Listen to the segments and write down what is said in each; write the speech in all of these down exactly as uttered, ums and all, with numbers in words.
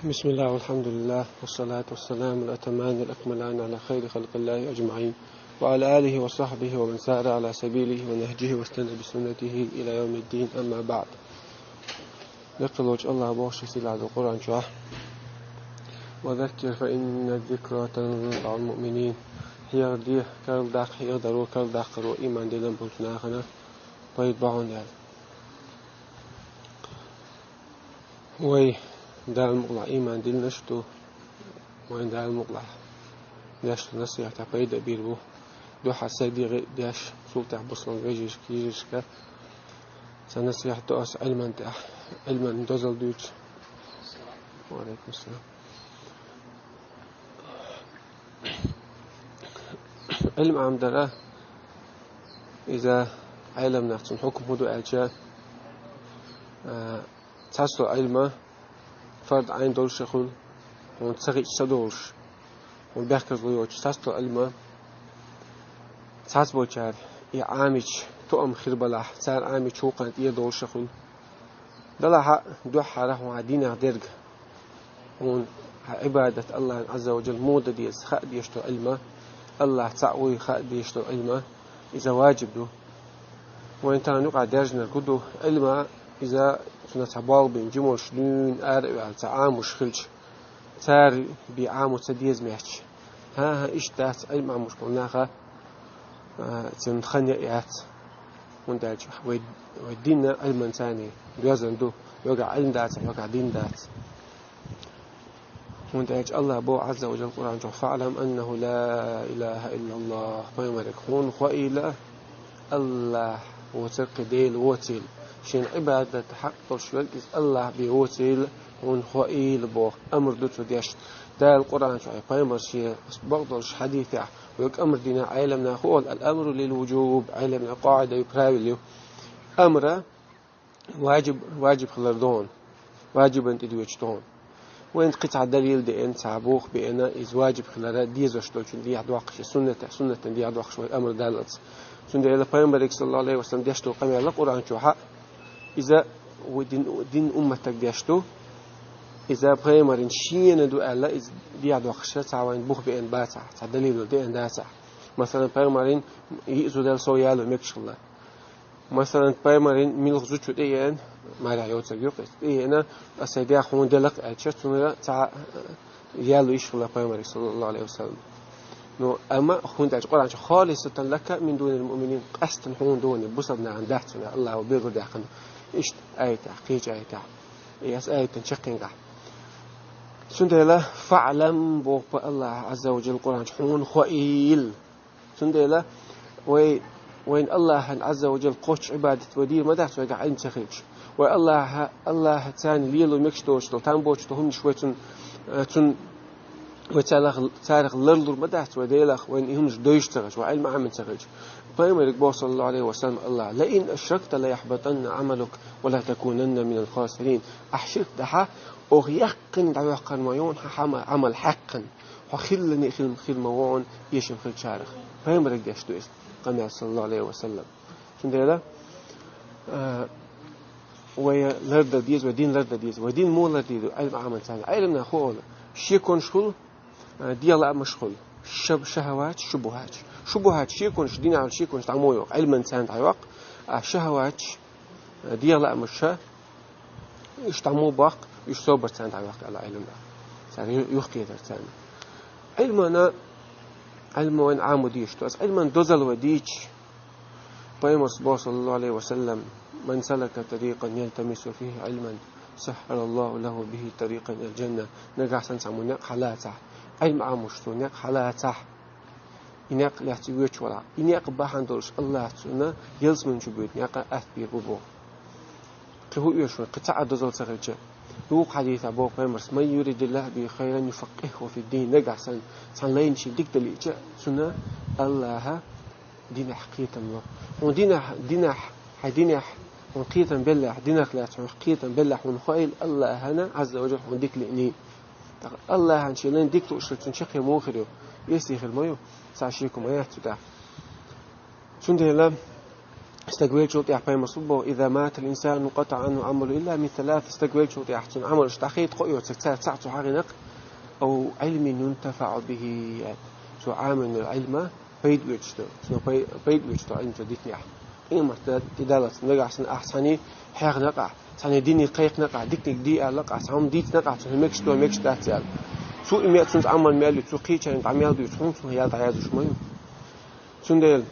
بسم الله والحمد لله والصلاة والسلام الأتمان الأكملان على خير خلق الله أجمعين وعلى آله وصحبه ومن سار على سبيله ونهجه واستنى بسنته إلى يوم الدين، أما بعد. Лекхе волчу Аллах бохуш сийлахь долу Къуръан чохь: «وذكر فإن الذكرى تنفع المؤمنين». Хьехар де, карладаккха, хьехадаро, карладаккхаро, ийман диллина болчу нахана пайда бахьана аьлла. Вай Дала мукъалахь ийман диллинарш ду, вайн Дала мукъалахь деш долу насихьатехь пайда бийр бу. Дуьххьара сайн дегӀе а деш, цул тӀаьхьа бусалба вежаршка, йижаршка сан насихьат до аса Ӏилман тӀехь, Ӏилман дозалла дуьйцу. Ва алейкум ассалам. Ӏилма Ӏамадара, иза Ӏеламнах цунна хьукум хӀун ду аьлча, а, цхьацца Ӏилма фард Ӏайн долуш а хуьлу, хьуна ца хиъча ца долуш, хьуна бехказло йоцуш цхьацца Ӏилма цхьацца болчара и Ӏамича тоам хир балахь, цара Ӏамича хӀокхунна тӀера долуш а хуьлу. Делахь а дуьххьара хьуна динах дерг, хьуна хьан Ӏибадат Аллахьна Ӏазза ва Джалла муха дан деза хаа дезаш долу Ӏилма, Аллахь цхьаъ вуй хаа дезаш долу Ӏилма, иза ваджиб ду. Вайн тахана юкъахь даьржинарг хӀун ду? Ӏилма иза цунах цхьа болх бина, жималш дуьйна ара а ваьлла, цхьа Ӏамош хилча, цара бен Ӏамо ца деза моьттуш. ХӀан-хӀа, иштта дац Ӏилма Ӏамош болу наха, а, цуьнан хан яц. ХӀунда аьлча вай, вай дин а Ӏилманца доьзна ду, йогахь Ӏилма дацахь, йогахь дин дац. ХӀунда аьлча Аллах боху Ӏазза ва Джалла Къуръан чохь: «فاعلم أنه لا إله إلا الله». Пайхамариг, хьуна хоийла, Аллах воцург кхин Дела воцийла. Шена Ӏибадат хьакъ долуш верг иза Аллах бен воцийла, хьуна хоийла боху, амр ду цо деш. Дала Къуръан чохь, пайхамар шен бакъдолуш хьадисехь вайга амр дина Ӏеламнаха олу: «الأمر للوجوب», Ӏеламнаха къаӀида ю, правила ю. Амра ваджиб, ваджиб хилар догӀу, ваджибан тӀе доьдуш догӀу. Вайна кхин цхьа далил деана, цхьа боху беана, иза ваджиб хилара дезаш долчун дехьа доккхуш, суннатехь, суннатан дехьа доккхуш вай амр даллалц. Цундела пайхамариг, саллаллаху алейхи ва саллам, деш долу къамел Къуръан чохь а, иза ву дин, дин умматаг деш ду. Иза пайхамарин шена ду аьлла, иза дехьа доккхуш цхьа вайна бух беана бацахь, цхьа далил деана дацахь. Масалан, пайхамарин йиъ зуда сов яло мегаш хилла. Масалан, пайхамарин муьлха зуда тӀееана, марехь йоцург ю-кх иза, тӀееана, аса сайн дегӀ хьуна делла-кх аьлча, цунна цхьа, э, ял йиш хилла пайхамариг, саллаллаху алейхи ва саллам. Ну, амма хӀунда аьлча Къуръан чу: «خالصة لك من دون المؤمنين», къаьстина хьуна дуьне, бусалба нахана дац цунна, Аллаха билгал даьккхина. Иштта аятехь, кхечу аятехь. И аса аятан чаккхенгахь. Цундела «фаӀлам» боху Аллаха Ӏазза ва Джалла Къуръан чу: «Хьуна хоийла». Цундела вай, вайн Аллахьан Ӏазза ва Джалла кхоччуш Ӏибадат вай дийр ма дац, вайгахь Ӏилма ца хилча. Вай Аллахьа, Аллахьа царна лело мегаш доцуш долу, там боцуш долу хӀуманаш вай цунна, э, цунна, вай царах, царах ларлур ма дац вай Делах, вайна и хӀуманаш дойуш ца хилча, вай Ӏилма Ӏамийна ца хилча. Пайхамариг боху, саллаллаху алейхи ва саллам, Аллаха: «لئن أشركت ليحبطن عملك ولتكونن من الخاسرين». Ахь ширк дахь, оха яьккхина дӀайоккхур ма ю хьан хьама-, Ӏамал хьаьккхина. Хьо хиллане хила, хила ма ву хьуна эшам хиллачарах. Пайхамариг деш ду иза, къамел, саллаллаху алейхи ва саллам. Цундела, а, вай лардан деза, вай дин лардан деза. Вай дин муха лардан деза? Ӏилма Ӏаман царна. Ӏеламнаха хӀун олу? Шеконаш хуьлу, а, дегӀан лаамаш хуьлу. Ша-, шахаваташ, шубухаташ. Шубухаташ, шеконаш, динехь йолу шеконаш дӀа муха йоккху? Ӏилман царна дӀайоккху. А шахаваташ, а, дегӀан лаамаш ша, уьш дӀа муха боккху, уьш собар царна дӀайоккху аьлла Ӏилман. Цара ю-, юхакхетар царна. Ӏилмана, Ӏилма вайн Ӏамо дезаш ду. Аса Ӏилман дозалла вай дийцча, пайхамарс боху, саллаллаху алейхи ва саллам: «من سلك طريقا يلتمس فيه علما سهل الله له به طريقا إلى الجنة». Нагахь санна цхьаммо некъ хьалацахь, Ӏилма Ӏамош цо некъ хьалацахь, и некъ лаьцна воьдуш валахь, и некъ бахьана долуш Аллаха цунна ялсамани чу боьду некъ атта бийр бу боху. Кхин хӀун оьшу вай, кхин цхьа а дозалла ца хилча? Юха хьадисехь боху пайхамарс: «من يرد الله به خيرا يفقهه في الدين». Нагахь санна цхьана лайна шена дика далийча, цунна Аллаха динехь кхетам ло. Хьуна динехь, динехь, хьайн динехь, хьуна кхетам беллехь, динах лаьцна хьуна кхетам беллехь, хьуна хоийла Аллахана Ӏазза ва Джалла хьуна дика лиъний. ТӀаккха Аллахана шен лайна дика лууш хилча, цуьнан чаккхе муха хир ю? Эсий хир ма ю, цхьа шеко ма яц цу тӀехь. Цундела Стаг велчул тӀехьа пайхамар суббо: «إذا مات الإنسان انقطع عنه عمله إلا من ثلاث». Стаг велчул тӀехьа цун Ӏамалаш дӀахайта кхоъ йоцург цар цхьаъ цу хьагӀинакъ: «أو علم ينتفع به». Цо Ӏамийна Ӏилма пайда оьцуш ду. Цунах пай-, пайда оьцуш ду Ӏилма цо дитинехь. Къематда тӀедаллалц нагахь санна ахь цхьанне хьехнакъахь, цхьанне дине кхайкхинакъахь, диканиг де аьллакъахь, цхьа хӀума дийцинакъахь, цунах мегаш ду, мегаш дац аьлла. Цо и меа-, цунца Ӏамал мел ю, цо кхечарна дӀа мел дуьйцу хӀума цунах ял дӀаязуш ма ю. Цундела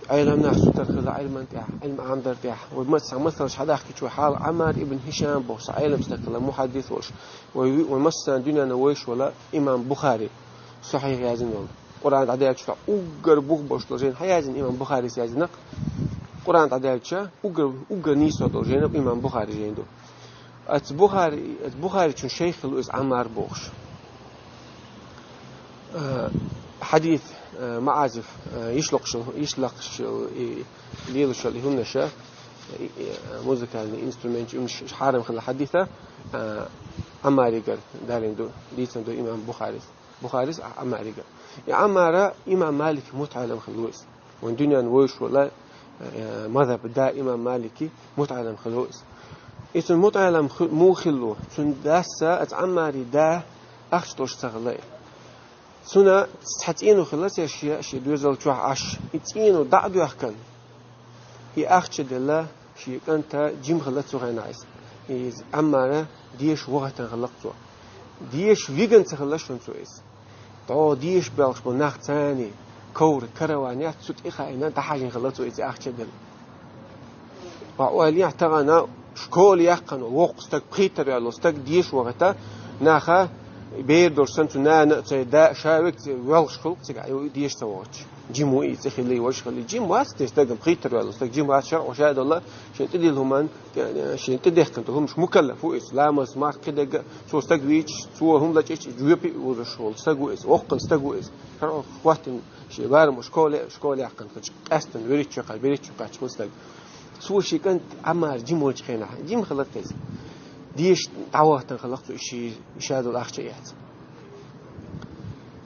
Ӏелам нах сутара хила Ӏилман тӀехь, Ӏилма Ӏамдар тӀехь. Вай ма-, цхьа масалаш хьадахкича вай хьала, Ӏаммар ибн Хишам боху цхьа Ӏелам стаг хила, мухьаддис волуш. Вай ви-, вай массарна дуьненна вевзаш вола имам Бухари, сахьихь яздина волу. Къуръан дӀадаьлча уггар бух болуш долу жайна хьан яздина имам Бухарис яздина-кх? Къуръан дӀадаьлча уггар, уггар нийсо долу жайна имам Бухарис яздина ду. Оцу Бухари, оцу Бухаричун шайх хила ву иза Ӏаммар бохуш. Э, хьадис, э, маӀазиф, э, йиш локхуш, йиш лакхаш, э, и лелаш йолу и хӀуманаша, и, и, э, музыкальный инструмент, уьш хьарам хила хьадиса, э, Ӏаммаригара далийна ду, дийцина ду имам Бухарис. Бухарис а Ӏаммаригара. И Ӏаммара имам Малик мутаӀелам хила ву иза. Вайн дуьненна вевзаш вола, э, мазхӀаб да имам Малики мутаӀелам хила ву иза. И цуьнан мутаӀелам хи-, муха хилла ву? Цуьнан дас а, оцу Ӏаммари да ахча долуш ца хилла и. Цуьнан цхьа цӀено хилла церан шен, шен доьзал чохь Ӏаш. И цӀено дӀа а доьхкина, и ахча делла шен кӀанта, жима хилла цу хенахь иза. Иза Ӏаммара деша вахийтина хилла-кх цо. Деша вигина ца хилла шуна цо иза. ДӀо деша боьлхуш болу нах царний ковра, караван яц, цу тӀе хаийна, дӀахьажийна хилла цо иза ахча а делла. Ткъа ойла ехьа, тахана школа яьккхина воккха стаг, пхийттара ваьлла стаг деша вахийта, наха бер долуш санна, цу нана а, цуьнан да а, ша верг а воьлхуш хуьлу-кх цигахь, и деша ца вахийтича. Жима ву и, цӀе хилла, важа хилла. Жима вац те стагана, пхийттара ваьлла стаг жима вац, шарӀо ша долу шен тӀедиллина хӀуманна, шен тӀедехкина долу хӀуманаш мукаллаф ву иза. Ламаз, марха, кхидерг а, цо стаг вийча, цо хӀума лачкъийча, жоьпе а вузуш волу стаг ву иза, воккхана стаг ву иза. ШарӀо хӀоттийна шен барамехь школа, школа яьккхина хилча, къаьсттина вуьрхӀитта шо кхаьчча, берхӀитта шо кхаьчча хилла стаг. Цо шен кӀант Ӏаммар жима волчу хенахь, жима хилла-кх иза. Деша дӀавахийтина хилла-кх цо и ши-, и ша долу ахча а эцна.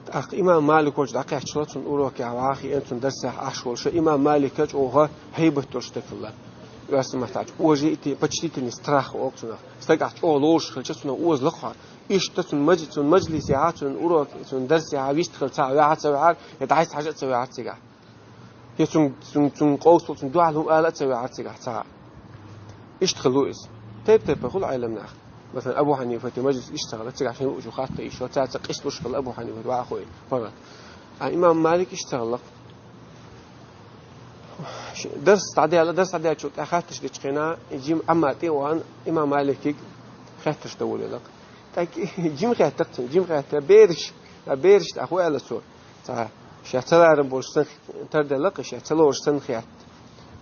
ТӀаккха имам Малик волчу дӀакхаьчча, цуьнан урокехь ваха хиъна, цуьнан дарсехь Ӏаш волуш, имам Малика чӀогӀа хьайбат долуш стаг хилла. Оьрсийн маттахь, уважи-, почтительный страх олу цунах. Стаг ахь чӀогӀа лоруш хилча, цунах оза лакхахь. Иштта цуьнан маж-, цуьнан мажлисехь, цуьнан урок, цуьнан дарсехь вистхила цхьа ваьхьа а ца ваьхьара, я дӀасахьажа а ца ваьхьара цигахь. Я цуьнан, цуьнан, цуьнан къовсал, цуьнан дуьхьал хӀума ала а ца ваьхьара цигахь цхьа а. Иштта хилла ву иза. Тайп-тайпана хуьлу Ӏелам нах. Масалан, Абу Хьанифата мажлис иштта ца хилла, цигахь шен луучу хатта йиш йолу, цаьрца къийсалуш хилла Абу Хьанифата ваха хой, паргӀат. А имам Малик иштта ца хилла. Дарс дӀадаьлла, дарс дӀадаьллачул тӀаьхьа хаттарш дечу хенахь, жима Ӏаммар тӀе а вахана, имам Маликига хаттарш дан волавелла-кх. ТӀаккха жима хеттакх цуьнга, жима хетта, бераш, а бераш тӀаккха ву аьлла цо. Цхьа ша ца ларам болуш санна тарделла-кх, ша ца лоруш санна хетта.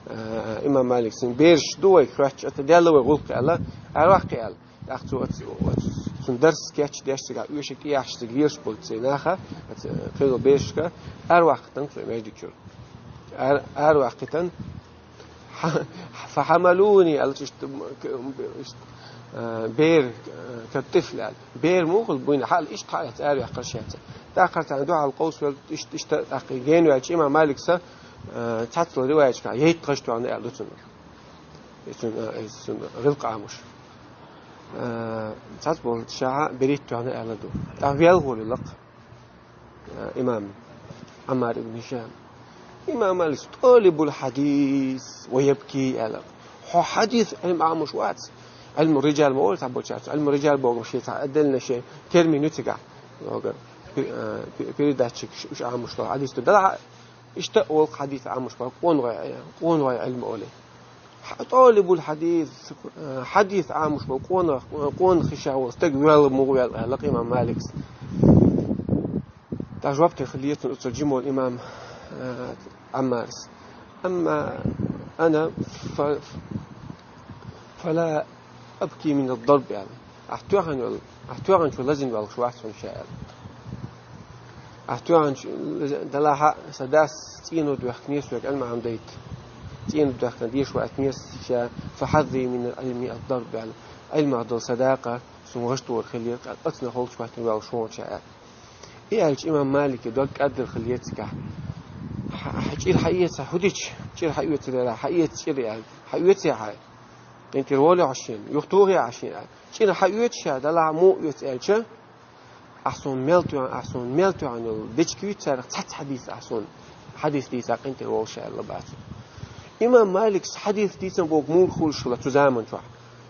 Э, имам Малик санна, бераш ду вайга хоьттуш, ата делла вай гӀуллакх аьлла, араваккхи аьлла. ТӀаккха цо оцу, оцу цуьнан дарс кечдеш цигахь, оьшург тӀеяхьаш цига лелаш болчу церан наха, оцу кхидолу берашка араваккхийтина цо маьждиг чуьра. Ара-, араваккхийтина, Фа хьамалуни аьлла, иштта, м, к-, м, иштта, а, бер, а, кат-тифл аьлла. Бер муха хуьлу буйна хьала, иштта хьаэца араваьккхира шаьца. ТӀаккха царна дуьхьал къовсавелла, иштта, иштта, тӀаккха гена ваьлча, имам Маликса, а, цхьаццалгӀа риваяташкахь яйтта гӀаш тоьхна аьлла ду цунах. И цуьнан, а, и цуьнан гӀиллакх Ӏамош. А, цхьаццаболчу шахьа берхӀитта тоьхна аьлла ду. ТӀаккха велхо лилакх. Имам Ӏаммар ибн Хишам. Имам Малик: «طالب الحديث ويبكي», аьлла. Хьо хьадис Ӏилма Ӏамош вац. Ӏилму риджал ма олу цхьаболчаьрца. Ӏилму риджал бохург шен цхьа отдельно шен термин ю цигахь. Йогар пе-, э, пе-, передатчик ш-, уьш Ӏамош долу хьадис ду. Далахь иштта а волу хьадис Ӏамош бохург къонахой, э, къонахой Ӏилма олу. Хьа-, طالب الحديث, э, хьадис Ӏамош болу къонах-, къонах хиша волу стаг ваьлла муха ваьлла, аьлла имам Маликс. Тахьа жоп тера хилла цунна оцу жимолу имам, э, Ӏаммарс. أما أنا ف-, فلا أبكي من الضرب, аьлла. Ахь тоьхна йолу, ахь тоьхначо лазийна йолуш вац хьуна ша, аьлла. Ахь тоьхначо лазийна, далахь а сан дас цӀено доьхкина соьга Ӏилма Ӏамадайта. ЦӀено доьхкина деша ваийтина ша, فحظي من العلم الضرب, аьлла. Ӏилмах долу сан дакъа суна гӀаш дора хиллера, оцунах холчу хӀоттийна йолуш хьуна ша, аьлла. И аьлча имам Малике дог кӀаддар хилла цигахь. Хьа-, хьа чӀир хьаэца, хӀу дича, чӀир хьаэца дела, хьаэца чӀир яхьа, хьаэца яхьа. КъинтӀера воле хьо шийна, юхатохе яхьа шийна. ЧӀир хьаоьцу ша, дала хьа мо оьцу аьлча, ахь суна мел тоьхна, ахь суна мел тоьхна йолу дечиг вуьйцу царах цхьацца хьадис ахь суна. Хьадис дийца къинтӀера волуш аьлла бац. Имам Маликс хьадис дийцан боху муха хуьлуш хилла цу заман чохь.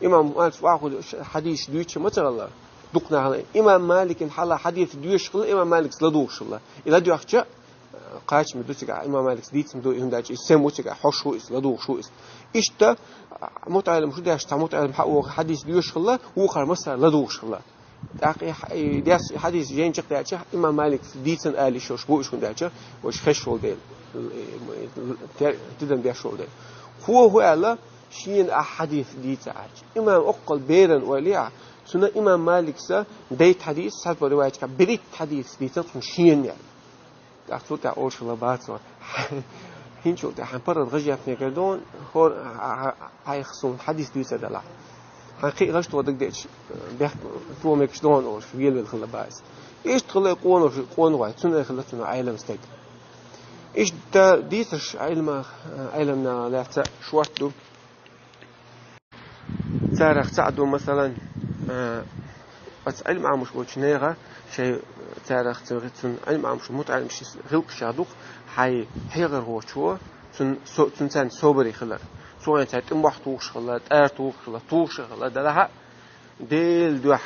Имам Маликс охьахуьлу хьадис дуьйцуш ма ца хилла. Дукха нахана имам Маликин хьала хьадис доьшуш хилла, имам Маликс ладугӀуш хилла. И ладоьгӀча, кхачаме ду цигахь, имам Маликс дийцам ду, и хӀунда аьлча и сема ву цигахь, хьош ву иза, ладугӀуш ву иза. Иштта мутаӀалим шу деш, цхьа мутаӀалим хьа вогӀу хьадис доьшуш хилла, вукхара массара ладугӀуш хилла. ТӀаккха и хьа-, и деш, и хьадис жен чекхдаьлча, имам Маликс дийцан ала йиш йолуш бу уьш, хӀунда аьлча, вайша хезаш волу дела, тер-, тидам беш волу дела. Кхо хӀу аьлла, шена ахь хьадис дийца аьлча. Имам оккхал беран ойла яхь, цуьнан имам Маликса дейтта хьадис, схьабо риваятчка беритта хьадис дийцан цунна шена яьлла. ТӀаккха цул тӀаьхьа олуш хилла бацо. ХӀинчул тӀаьхьа хьан паргӀат гӀажоьпнегара дон, хӀора хьайх суна хьадис дуьйцар далахь. Хьан кхин гӀаш тоха дагадеача, бехк тохамегаш дон олуш, велавелла хилла бац. Иштта хилла къонах, къонахой, цуьнан хилла цуьнан Ӏелам стаг. Иштта дийцарш Ӏилма, Ӏеламнаха лаьцна шорта ду. Царах цхьаъ ду, масалан, а, оцу Ӏилма Ӏамош болчу нехан шайн царах цу-, цуьнан Ӏилма Ӏамош мутаӀалимаш гӀиллакхаш ду-кх, хьайн хьехархочо цуьнан со-, цуьнан царна собаре хилар. Цо хьайн царна тӀе мохь тухуш хилла, тӀара тухуш хилла, тухуш хилла, делахь а Делан дуьхьа.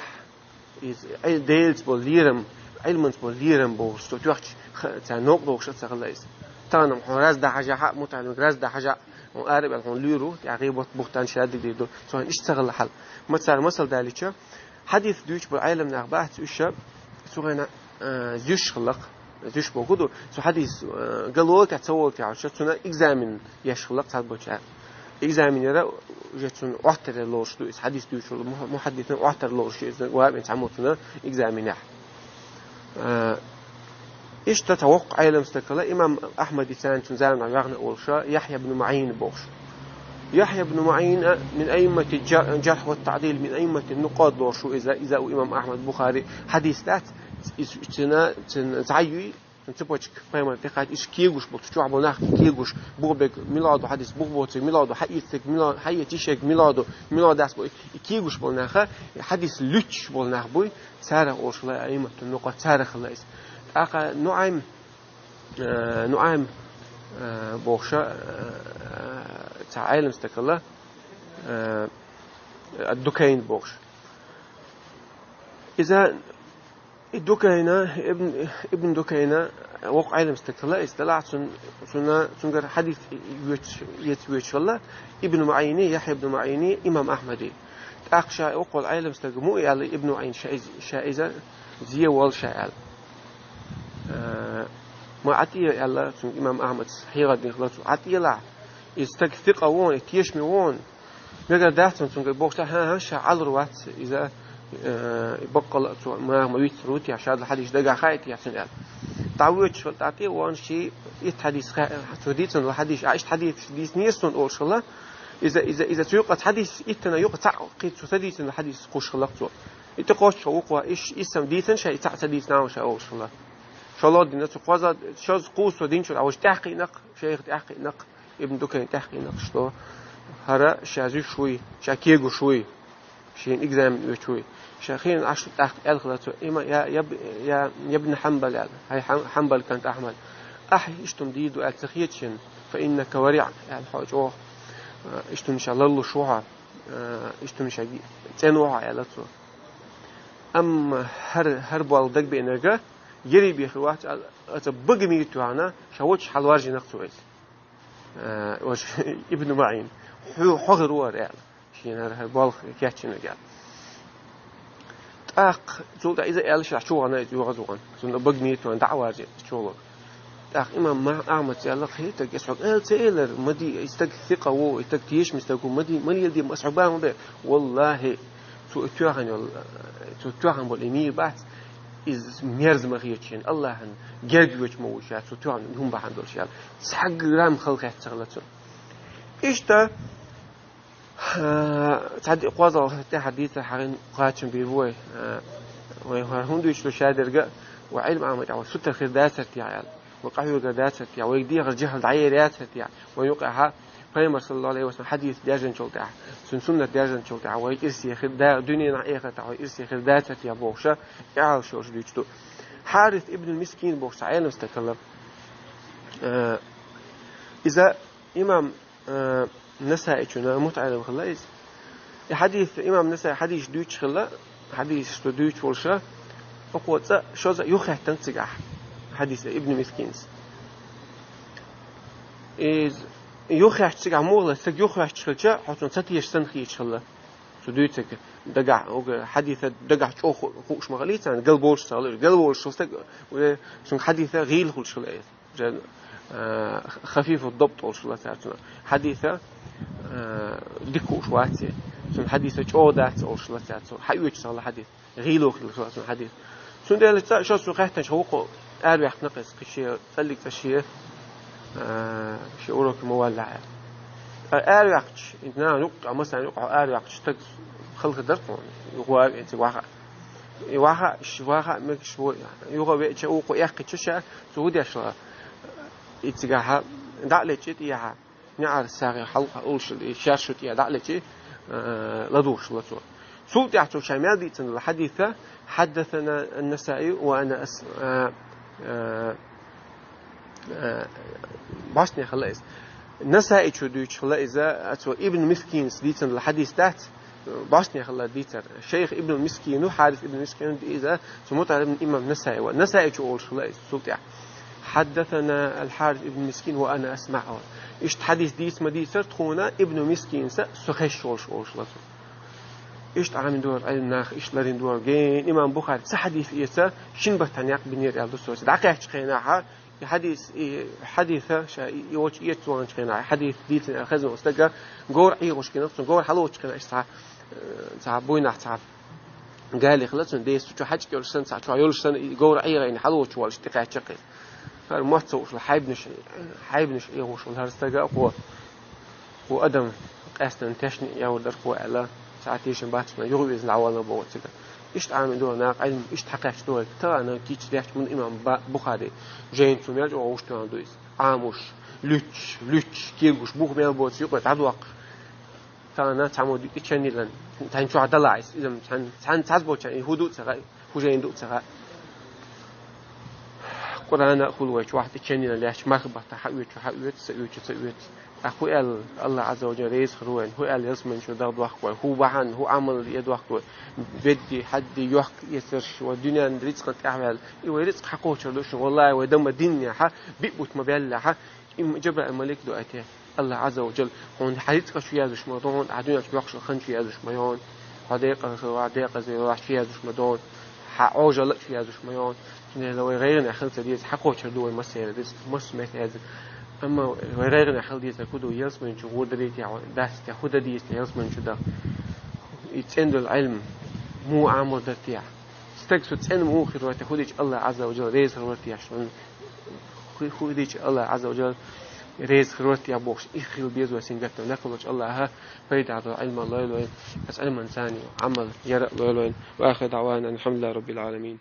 Иза Ӏи-, Делаца болу лерам, Ӏилманца болу лерам бохуш, цо тоьхча ха-, царна новкъа догӀуш а ца хилла иза. Тахана-м хьуна разда хьажахь а, мутаӀалимга разда хьажахь а, хьуна арабаьлла хьуна луьйр ву, тӀаккха гӀийбат, бухтан шадерг дийр ду, цо хьуна иштта ца хилла хьал. Ма цара масал далича, хьадис дуьйцуш болу Ӏелам нах бац уьш, цу хенахь, а, зуьйш хилла-кх. Зуьйш боху ду, цу хьадис, а, ган лолу тӀехь, ца волу тӀехь, цунна экзамен еш хилла-кх цхьаболчара. Экзамен яра уже цунна Ӏоттар лоруш ду иза, хьадис дуьйцуш волу мух-, мухьаддисна Ӏоттар лоруш ю иза, ваьӀ бен цхьаммо цунна экзаменехь. А, иштта цхьа воккха Ӏелам стаг хилла, имам Ахьмади царна цуьнан заманахь ваьхна а волуш, Яхьъя ибн МаӀин бохуш. Яхьъя ибн МаӀин а мин аиммати джа-, джархь ва таъдил, мин аиммати нукъад лоруш ву иза, иза ву имам Ахьмад, Бухари, хьадис дац, иза цуьнан, цуьнан зӀе юй, цепочка пайхамар тӀекхача, иша кегуш болу, цу чохь болу нах кегуш, бухберг мила ду, хьадис бух боцург мила ду, хьаэцнарг мила, хьаэца йишерг мила ду, мила дац бу, и кегуш болу наха, и хьадис луьттуш болу нах буй, царах олуш хилла аимматун нукъад, царах хилла иза. ТӀаккха НуӀайм, э, НуӀайм, э, бохуша, э, цхьа Ӏелам стаг хилла, э, ад-Дукайн бохуш. Иза И Дукайна, Ибн, Ибн Дукайна, воккха Ӏелам стаг хилла иза, делахь цун, цунна, цуьнгара хьадис йоьцуш, ецвоьцуш хилла, Ибн МаӀини, Яхьъя ибн МаӀини, имам Ахьмади. ТӀаккха ша воккхал Ӏелам стаг муха аьлла Ибн МаӀин ша иза, ша иза зе волла ша аьлла. Э, ма ӀатӀе аьлла, цуьнга имам Ахьмадс хьехар дина хилла цо, ӀатӀелахь, иза стаг сикъа вон, и тешаме вон, Мегар дац цуьнга бохуш, хӀан-хӀа, ша Ӏалур вац иза, э, баккъала а цо наха ма вицлур ву те, ша дала хьадис дагахь хаийта яц цуьнан аьлла. ДӀавоьдуш хилла тӀе а вахана, шен итт хьадис ха-, цо дийцина долу хьадис, а, иштта хьадис дийцинера суна олуш хилла. Иза, иза, иза цу юкъа хьадис иттанна юкъа цхьаъ кхин цо ца дийцина долу хьадис кхуьуш хилла цо. И тӀекхоччуш вукхо, иш, иза сам дийцина ша, и цхьаъ ца дийцина ша олуш хилла. ШолгӀа дина цу кхоза, шозза кхузза цо динчуьра, а вуьш тӀаьхьакхиънакх, шайх тӀаьхьакхиънакх. Ибн Дукайн тӀаьхьакхиънакх, что хӀара ша зуьйш вуй, ша кегуш вуй, шена экзамен оьцуш вуй. Ша хенан Ӏаш тӀаккха аьлла хилла цо, има, я, я, я, я ибн Хьанбал аьлла, хьай Хьан-, Хьанбал кӀант Ахьмад. Ахь иштта хӀума дийр ду аьлла ца хета шена, фа иннака вариӀ аьлла хьо чӀогӀа, э, иштта хӀуманаш ларлуш ву хьо, э, иштта хӀуманаш цӀена ву хьо аьлла цо. Амма хӀара, хӀара болх дагабеънарг, ерриг бен хир вац аьлла, аса бага мийта тоьхна, ша вочу хьалваржинакх цо иза. Э, ош Ибн МаӀин, хьо, хьо хир ву хӀара аьлла. Шена хӀара, хӀара болх кечйинарг аьлла. ТӀаккха цул тӀаьхьа иза аьлла, ша чу вахана иза, йогӀаза вахана. Цунна бага мийта вахана, дӀа а варжи, чу ло. ТӀаккха имам Ма-, Ахьмадс аьлла, хӀей, стаг, ас хьоьга аьлла ца элира, ма де, и стаг сикъа ву, и стаг тешаме стаг ву, ма де, ма леладе, ас хьоьга бан ма бе. Валлахьи, цо и тоьхна йолу, цо тоьхна болу и мийра бац, иза мерза ма хета шена, Аллахьан герга йоцуш ма ву ша, цо тоьхна хӀума бахьана долуш аьлла. Цхьа грамм хала хетта ца хилла цунна. Иштта, а, цхьа ди-, кхозлагӀа тӀаьхьа дийцар хьагӀин кхачам бийр бу вай, а, вай хӀара хӀунда дуьйцуш ду шадерг а, вай Ӏилма Ӏамайта вай сутара хир дацара техьа аьлла. вай къахьоьгур дацар те, вайга дехар жахьал дӀаер яцар те, вай юкъахьа Пайхамар саллаллаху алейхи ва саллям хьадис даьржинчул тӀехьа, цун суннат даьржинчул тӀехьа, вай ирсе хир да, дуьненахь эхартахь вай ирсе хир дацар те бохуша, и Ӏалашонаш дуьйцуш ду. Хьарис ибн Мискин бохуш цхьа Ӏелам стаг хилла. Э, иза имам, э, Насаичуна мутаӀалим хилла иза. И хьадис, имам Насаи хьадис дуьйцуш хилла, хьадис шу дуьйцуш волуша, оцо цкъа шозза юххьаьттина цигахь, хьадиса ибн Мискинс. Иза юххьаьттича цигахь муха лаьа, стаг юххьаьттича хилча, хьо цунна ца тешаш санна хеташ хилла. Цу дуьйцург дагахь, угу хьадиса дагахь чӀогӀа ху-, хууш ма хилла царна, гал болуш ца хилла, гал болуш хилла стаг, уже цуьнга хьадиса гӀийла хуьлуш хилла иза. Уже, а, хафифу дабт олуш хилла цара цунах. Хьадиса, а, дика хууш вац и. Цуьнан хьадиса чӀогӀа дац олуш хилла цара цунах. Хьаоьцуш ца хилла хьадис. ГӀийла хилла цуьнан хьадис. Цундела цкъа шозза цо хаьттинчу хӀокхо араваьккхина-кх иза, кхин шен цӀаллиг цкъа шен, а, шен уроке ма валлехь аьлла. Ткъа араваьккхича, и нана юккъехь, массарна юккъехь араваьккхича, стаг хала хир дара-кх хьуна, юха ван а веана цига ваха. И ваха а, ш-, ваха а мегаш ву, юха а веача, вукхо эккхича ша, цо хӀун деш вара? И цигахьа дӀа а лечкъий тӀехьа. НеӀар сагӀи хьалха уллуш, и шаьршо тӀе дӀа а лечкъий, э, ладугӀуш хилла цо. Цул тӀаьхьа цо ша мел дийцина долу хьадиса: «Хьаддасана ан-Насаи ва ана ас-, э, э, э», бӀостанехьа хилла иза. Насаичо дуьйцуш хилла иза, цо Ибн Мискинас дийцина долу хьадис дац, бӀостанехьа хилла дийцар. Шайх Ибн Мискину, Хьарис ибн Мискину иза, цу мутаӀалим имам Насаи ва. Насаичо олуш хилла иза цул тӀаьхьа: «Хьаддасана ал-Хьарис ибн Мискин ва ана асмаӀу». Иштта хьадис дийца ма дийцара тхуна Ибн Мискинас, со хезаш волуш олуш хилла цо. Иштта Ӏамийна дара Ӏилма нах, иштта ларийна дара. Гена имам Бухари цхьа хьадис эца, шина баттахь некъ бинера аьлла ду цо. ДӀакхаьччу хенахьа, и хьадис, и хьадиса, ша и, и волчу эца ваханчу хенахь, и хьадис дийцина аьлла хезна волу стага говр Ӏехуш гина, цунна говр хьалоцучу хенахь, иштта цхьа, э, цхьа буйнахь цхьа гали хилла цуьнан деза, цу чу хьаьжкӀа йолуш санна, цхьа чохь йолуш санна, и говр Ӏехийна хьалоцуш волуш тӀекхаьчча-кх иза. ХӀара мотт ца хууш, хьайбанаш, хьайбанаш Ӏехуш волу хӀара стага, кхо, кхо адам къаьстина тешна а евр дара кхо аьлла, цхьа тешам бац, шуна юха везна дӀавалла боху цига. Иштта Ӏамийна дара наха Ӏилма, иштта хьакхаьчна дара вайга. Тахана кийча дехча муна имам Ба-, Бухари, жайна цу мел чӀогӀа гӀуш тоьхна ду иза. Ӏамош, луьтташ, луьтташ, кегош, бух мел боцу юкъа дӀадоккхуш. Тахана цхьаммо дуьтӀа чан йиллина, цхьаьна чохь далахь иза, иза цхьаьна, цхьаьна цхьацца болчарна и хӀун ду а ца хаьа, хӀун жайна ду а ца хаьа. Къуръана а хуьлу вай чохь тӀе чан йиллина лаьтташ, марха баттахь хьаоьцу, хьаоьцу, ца оьцу, ца оьцу. ТӀаккха хӀун аьлла, Аллах Ӏазза ва Джалла реза хир ву вайна, хӀун аьлла ялсамани чу дагӀа дохку вай, хӀун бахьана, хӀун Ӏамал е дохку вай, бедди, хьадди, йохк эцарш, вай дуьненна рицкъан тӀаьхьаваьлла. И вай рицкъ хьакхочур ду шуна, валлахӀи, вай дан ма диннехьа, биъ бутт ма баьллехьа, и Джабраил малик ду айте. Аллах Ӏазза ва Джалла, хьуна хьан рицкъа чу яздеш ма ду хьуна, хьан дуьнен чу боккхуш хилла хан чу яздеш ма ю хьуна, хьо декъаза хилла вахь, декъаза хилла вахь чу яздеш ма ду хьуна, хьан Ӏожалла а чу яздеш ма ю хьуна. Цундела вай гӀайгӀанехь хила ца деза, хьакхочур ду вай массеран рицкъ, массо а меттехь яздина. Амма вай гӀайгӀанехь хила деза ку ду, ялсамани чу гӀур дарий те хьуна, дац те, хӀун дан деза те ялсамани чу даха. И цӀена долу Ӏилма муха Ӏамор дара те? Стаг цу цӀена муха хир вара те, хӀун дича Аллах Ӏазза ва Джалла реза хир вара те шуна? ХӀу-, хӀун дича Аллах Ӏазза ва Джалла реза хир вара те бохуш, и хила беза вай сингаттам. Накъаллачу Аллаха пайда долу Ӏилма лойла вайна, аса Ӏилманца Ӏамал яра а лойла вайна. Ва ахир даъвана алхьамдулиллахи раббил Ӏаламин.